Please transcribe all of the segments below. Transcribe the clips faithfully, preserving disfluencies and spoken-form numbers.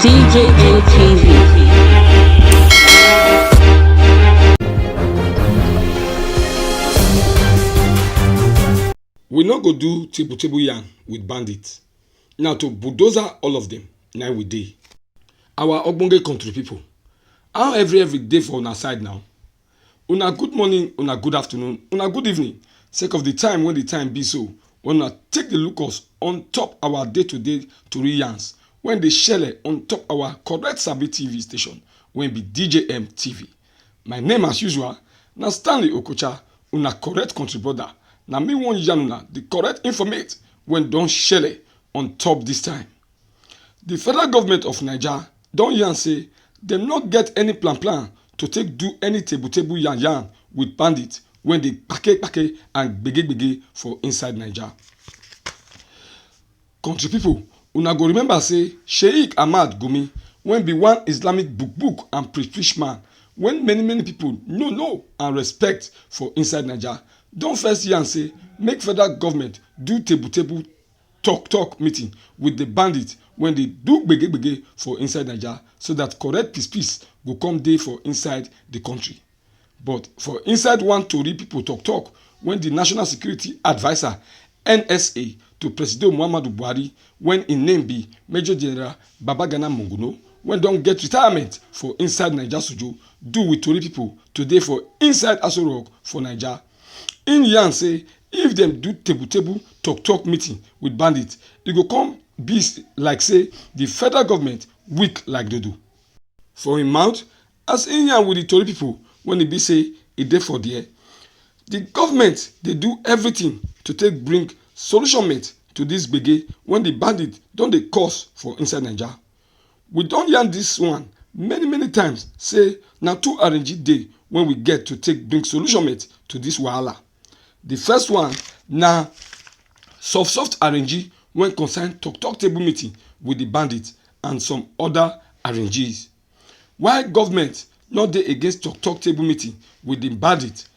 D J N T V. We no go do table table yarn with bandits. Now to bulldozer all of them, now we dey. Our ogbonge country people, how every every day for una side now? Una good morning, una good afternoon, una good evening. Sake of the time when the time be so, when una take the look us on top our day to day tori yarns when dey shele on top our correct sabi T V station wey be D J M T V. My name as usual na Stanley Okocha, una correct country brother. Na me wan yarn una the correct informate wey don shele on top this time. The federal government of Naija don yarn say dem no get any plan plan to take do any table table yarn yarn with bandits wey dey kpake kpake and gbege gbege for inside Naija. Country people, una go remember say Sheikh Ahmad Gumi, wey be one Islamic book book and preach preach man, wey many many people know know and respect for inside Naija, don first yarn say make federal government do table table talk talk meeting with the bandits wey dey do gbege gbege for inside Naija, so that correct peace peace go come dey for inside the country. But for inside one tori people talk talk wey the National Security Adviser, N S A, to Presido Muhammadu Buhari, wey im name be Major General Babagana Monguno, wey don get retirement for inside Naija Sojo, do with tori people today for inside Aso Rock for Naija. Im yarn say if dem do table table talk talk meeting with bandits, e go come be s- like say the federal government weak like dodo. For im mouth, as im yarn with the tori people wey e be say e dey for there, the government dey do everything to take bring solution mate to this gbege wey the bandit don dey cause for inside Naija. We don yarn this one many many times say na two arrange dey wey we get to take bring solution mate to this wahala. The first one na soft soft arrange wey concern talk talk table meeting with the bandit and some other arranges. While government no dey against talk talk table meeting with the bandit,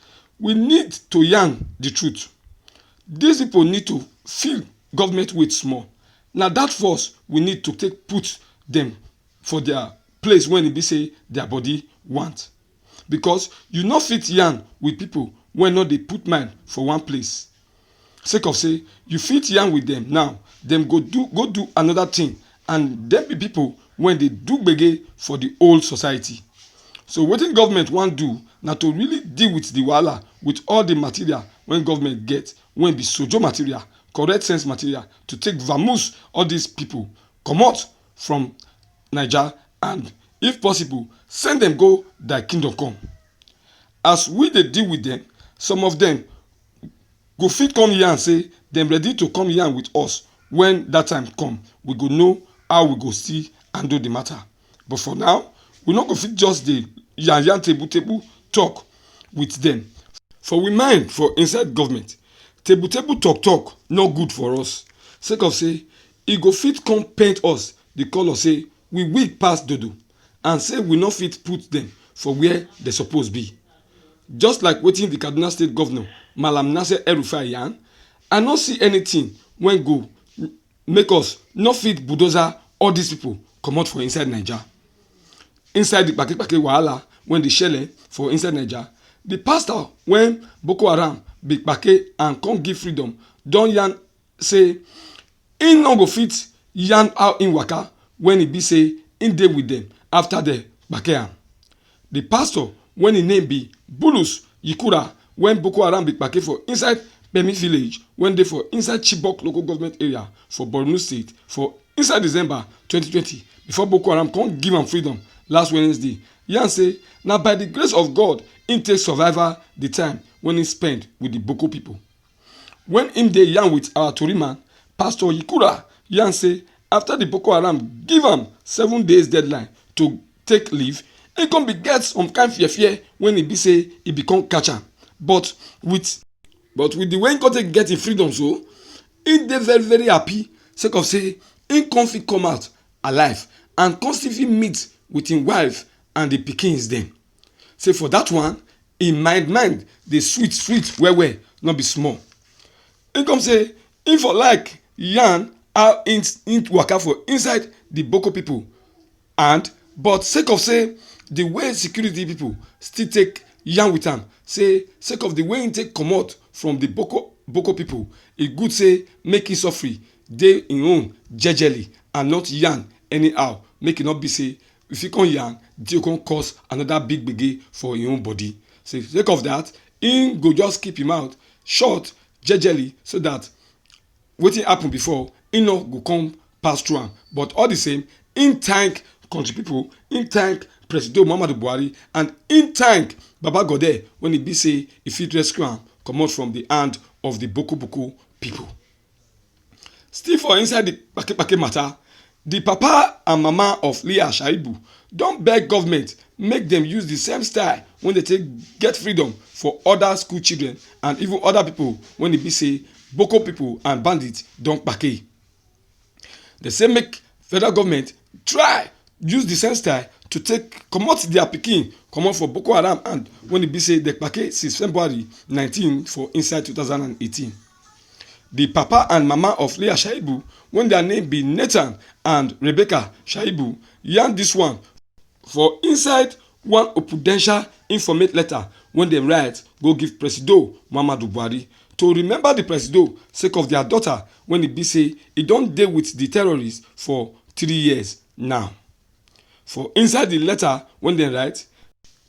we need to yarn the truth. These people need to feel government weight small. Na that force we need to take put them for their place wey e be say their body want. Because you no fit yarn with people wey no dey put mind for one place. Sake of say you fit yarn with them now, dem go do go do another thing, and dem be people wey dey do gbege for the whole society. So wetin government wan do na to really deal with the wahala with all the material wey government get, wey be sojo material, correct sense material, to take vamoose all these people comot from Naija, and if possible send them go their kingdom come. As we dey deal with them, some of them go fit come yarn say dem ready to come yarn with us. When that time come, we go know how we go still handle the matter. But for now, we no go fit just dey yarn yarn table table talk with them. For we mind for inside government, table table talk talk no good for us, sake of say e go fit come paint us the colour say we weak pass dodo, and say we no fit put them for where they suppose be. Just like wetin the Kaduna State Governor, Malam Nasir El-Rufai, yarn, I no see anything wey go make us no fit bulldozer all these people comot for inside Naija. Inside the kpake kpake wahala wey dey shele for inside Naija, the pastor wey Boko Haram be kpake and come give freedom don yarn say im no go fit yarn how im waka wey e be say im dey with them after dem kpake am. The pastor wey im name be Bulus Yikura, wey Boko Haram be kpake for inside Pemi village wey dey for inside Chibok local government area for Borno State for inside December twenty twenty, before Boko Haram come give am freedom last Wednesday, yarn say na by the grace of God im take survive the time wey im spend with the Boko people. When im dey yarn with our tori man, Pastor Yikura yarn say after the Boko Haram give am seven days deadline to take leave, e come be get some kind fear fear wey e be say e be come catch am. But with but with the way im come take get im freedom so, im dey very very happy, sake of say im come fit come out alive and come still fit meet with im wife and the pikins dem. Say for that one, im mind mind dey sweet sweet well well, no be small. Im come say im for like yarn how im im waka for inside the Boko people And but sake of say the way security people still take yarn with am, say sake of the way he take comot from the boko boko people, e good say make him suffer dey him own jejely and not yarn anyhow, make e not be say if he come yarn, dey come cause another big gbege for him own body. Say sake of that, him go just keep him mouth shut jejely, so that wetin happen before, e no go come pass through am. But all the same, im thank country people, im thank Presido Muhammadu Buhari, and im thank Baba Gode when e be say e fit rescue am comot from the hand of the boko boko people. Still for inside the kpake kpake matter, the papa and mama of Leah Shaibu don beg government make dem use the same style when they take get freedom for other school children and even other people when e be say boko people and bandits don kpake. They say make federal government try use the same style to take comot their pikin comot for Boko Haram hand when e be say they kpake since February nineteen for inside two thousand and eighteen. The papa and mama of Leah Shaibu, when their name be Nathan and Rebecca Shaibu, yarn this one for inside one confidential informate letter when they write go give Presido Muhammadu Buhari to remember the Presido sake of their daughter when e be say e don dey with the terrorists for three years now. For inside the letter when they write,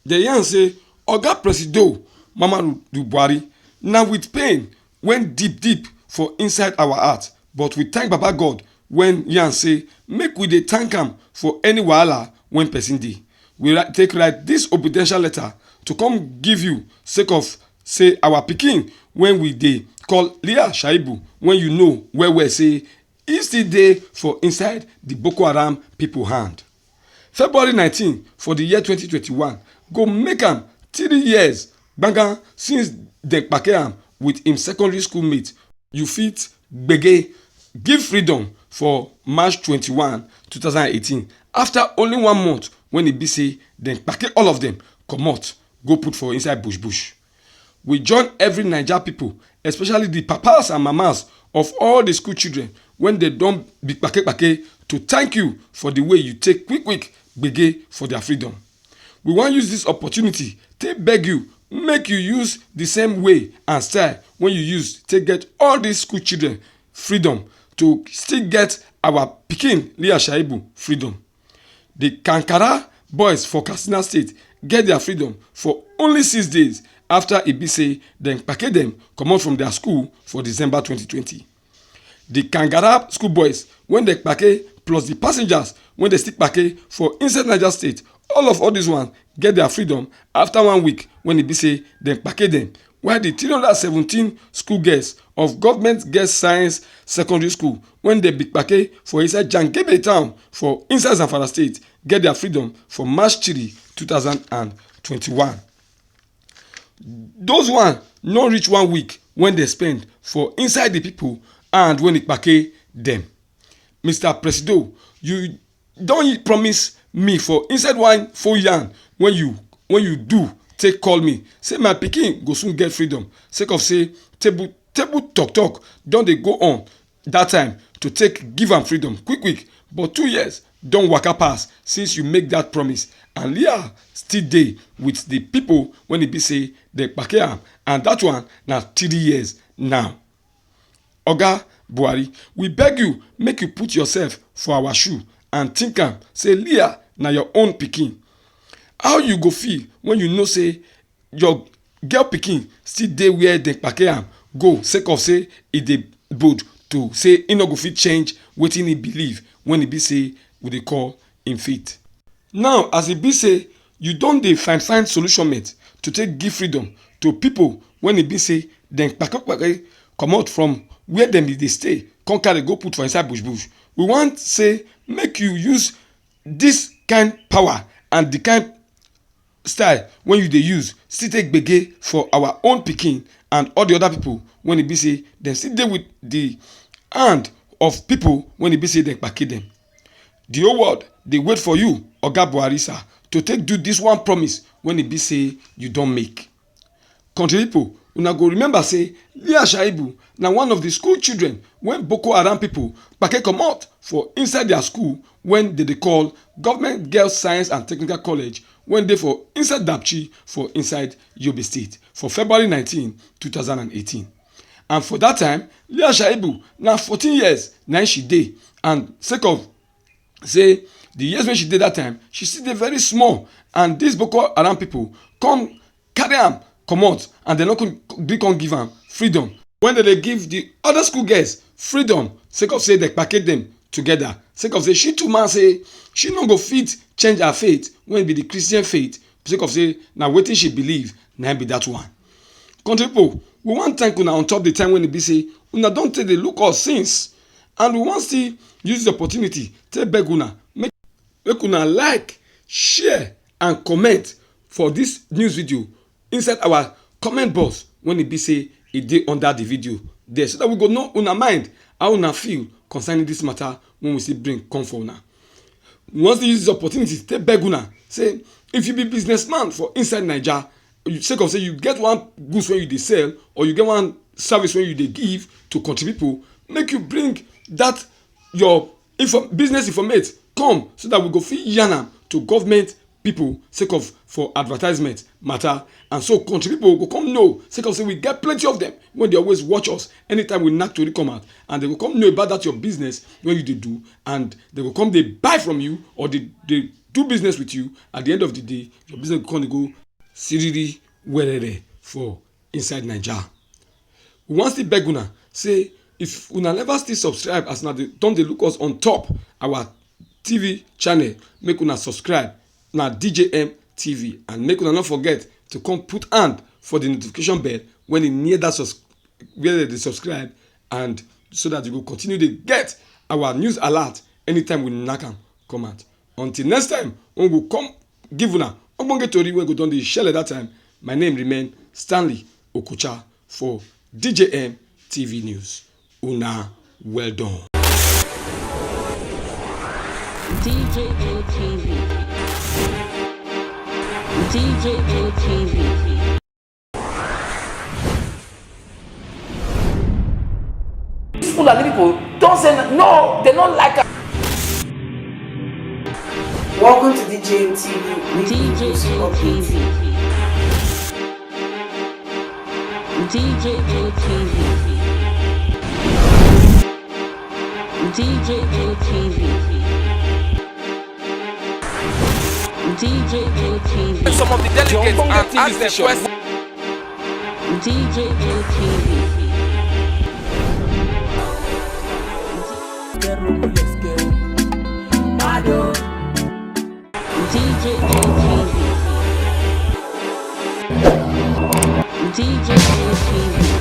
they yarn say, "Oga Presido Muhammadu Buhari, na with pain when deep deep for inside our heart, but we thank Baba God when yarn say make we dey thank am for any wahala when person dey. We write, take write this confidential letter to come give you sake of say our pikin when we dey call Leah Shaibu, when you know well well say e still dey for inside the Boko Haram people hand." February nineteen for the year twenty twenty-one go make am three years gbanga since dem kpake am with im secondary school mate. You fit gbege give freedom for March twenty-one, two thousand and eighteen, after only one month when e be say dem kpake all of them comot go put for inside bush bush. We join every Naija people, especially the papas and mamas of all the school children when they don be kpake kpake, to thank you for the way you take quick quick gbege for their freedom. We wan use this opportunity take beg you make you use the same way and style when you use take get all these school children freedom to still get our pikin Leah Shaibu freedom. The Kankara boys for Katsina State get their freedom for only six days after e be say dem kpake dem comot from their school for December twenty twenty. The Kangara school boys when they kpake plus the passengers when they still kpake for inside Niger State, all of all these ones get their freedom after one week when e be say dem kpake them. While the three hundred seventeen school girls of Government Girls Science Secondary School when they be kpake for inside Jangebe town for inside Zamfara State get their freedom for March three, two thousand and twenty-one. Those one no reach one week when they spend for inside the people and when e kpake them. Mister Presido, you don promise me for inside one phone yarn when you when you do take call me say my pikin go soon get freedom sake of say table table talk talk don dey go on that time to take give am freedom quick quick, but two years don waka pass since you make that promise, and Leah still dey with the people when e be say dem kpake am, and that one na three years now. Oga Buhari, we beg you make you put yourself for our shoe and think am say Leah na your own pikin. How you go feel when you know say your girl pikin still dey where dem kpake am go sake of say e dey bold to say e no go fit change wetin e believe when e be say we dey call im faith? Now as e be say you don dey find find solution mate to take give freedom to people when e be say dem kpake kpake comot from where dem dey stay come carry go put for inside bush bush, we wan say make you use this kind power and the kind style when you dey use still take gbege for our own pikin and all the other people when e be say dem still dey with the hand of people when e be say dem kpake dem. The whole world dey wait for you, Oga Buhari sir, to take do this one promise when e be say you don make. Country people, Una go remember say Leah Shaibu na one of the school children wey Boko Haram people kpake comot for inside their school wey dem dey call Government Girls Science and Technical College wey dey for inside Dapchi for inside Yobe State for February nineteen, two thousand and eighteen. And for that time, Leah Shaibu na fourteen years na im she dey, and sake of say the years wey she dey that time, she still dey very small, and these Boko Haram people come carry am comot, and dem no come gree come give am freedom. When dem dey give the other school girls freedom, sake of say dem kpake dem together, sake of say she too man say she no go fit change her faith, wey be the Christian faith, sake of say na wetin she believe, na im be that one. Country people, we wan thank una on top the time wey e be say una don take dey look us since, and we wan still use the opportunity take beg una make, make una like, share and comment for this news video inside our comment box wey e be say e dey under the video there, so that we go know una mind, how una feel concerning this matter wey we still bring come for una. We wan still use this opportunity take beg una say, if you be businessman for inside Naija, you, sake of say you get one goods wey you dey sell or you get one service wey you dey give to country people, make you bring that your info-, business informate come, so that we go fit yarn am to government people, sake of for advertisement matter, and so country people go come know, sake of say we get plenty of them wey dey always watch us anytime we knack tori come out, and dem go come know about that your business wey you dey do, and dem go come dey buy from you or dey, dey do business with you. At the end of the day, your business go come dey go siriri werere for inside Naija. We wan still beg una say, if una never still subscribe, as una dey, don dey look us on top our T V channel, make una subscribe. Na D J M T V, and make una no forget to come put hand for the notification bell wey e near that subs-, where dem dey subscribe, and so that you go continue dey get our news alert anytime we knack am come out. Until next time, when we come give una ogbonge tori wey go don dey shele that time, my name remain Stanley Okocha for D J M T V News. Una well done. D J M T V. D J M T V. These Fulani people don't say n-, no, they don't like us. Welcome to D J M T V. D J M T V. D J M T V. D J M T V. D J M T V. Some of the delegates and ask them questions. D J M T V. D J M T V. D J M T V.